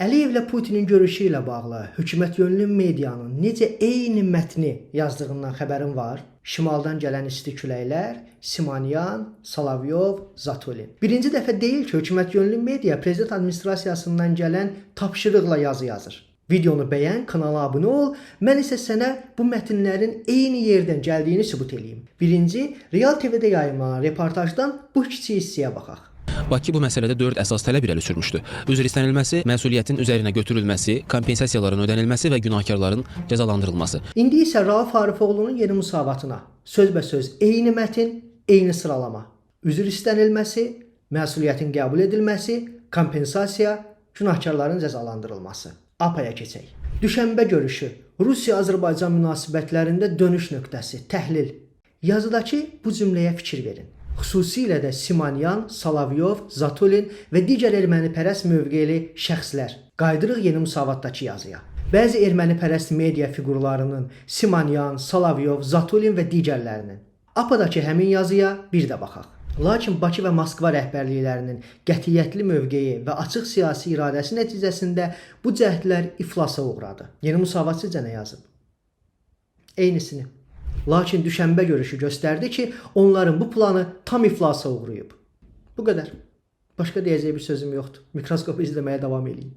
Əliyevlə Putinin görüşü ilə bağlı hökumət yönlü medianın necə eyni mətni yazdığından xəbərin var? Şimaldan gələn isti küləklər, Simonyan, Solovyov, Zatulin. Birinci dəfə deyil ki, hökumət yönlü media prezident administrasiyasından gələn tapşırıqla yazı yazır. Videonu bəyən, kanala abunə ol. Mən isə sənə bu mətnlərin eyni yerdən gəldiyini sübut eləyim. Birinci, Real TV-də yayımlanan reportajdan bu kiçik hissəyə baxaq. Bakı bu məsələdə 4 əsas tələb irəli sürmüşdü. Üzr istənilməsi, məsuliyyətin üzərinə götürülməsi, kompensasiyaların ödənilməsi və günahkarların cəzalandırılması. İndi isə Rauf Arifoğlunun Yeni Müsavatına sözbəsöz eyni mətn, eyni sıralama. Üzr istənilməsi, məsuliyyətin qəbul edilməsi, kompensasiya, günahkarların cəzalandırılması. APA-ya keçək. Düşənbə görüşü, Rusiya-Azərbaycan münasibətlərində dönüş nöqtəsi, təhlil. Yazıdakı bu cümləyə fikir verin. Xüsusilə də Simonyan, Solovyov, Zatulin və digər ermənipərəst mövqeli şəxslər. Qayıdırıq Yeni Müsavatdakı yazıya. Bəzi ermənipərəst media fiqurlarının Simonyan, Solovyov, Zatulin və digərlərinin APA-dakı həmin yazıya bir də baxaq. Lakin Bakı və Moskva rəhbərliklərinin qətiyyətli mövqeyi və açıq siyasi iradəsi nəticəsində bu cəhdlər iflasa uğradı. Yeni Müsavat sizcə nə yazıb? Eynisini. Lakin düşənbə görüşü göstərdi ki, onların bu planı tam iflasa uğrayıb. Bu qədər. Başqa deyəcək bir sözüm yoxdur. Mikroskopu izləməyə davam eləyin.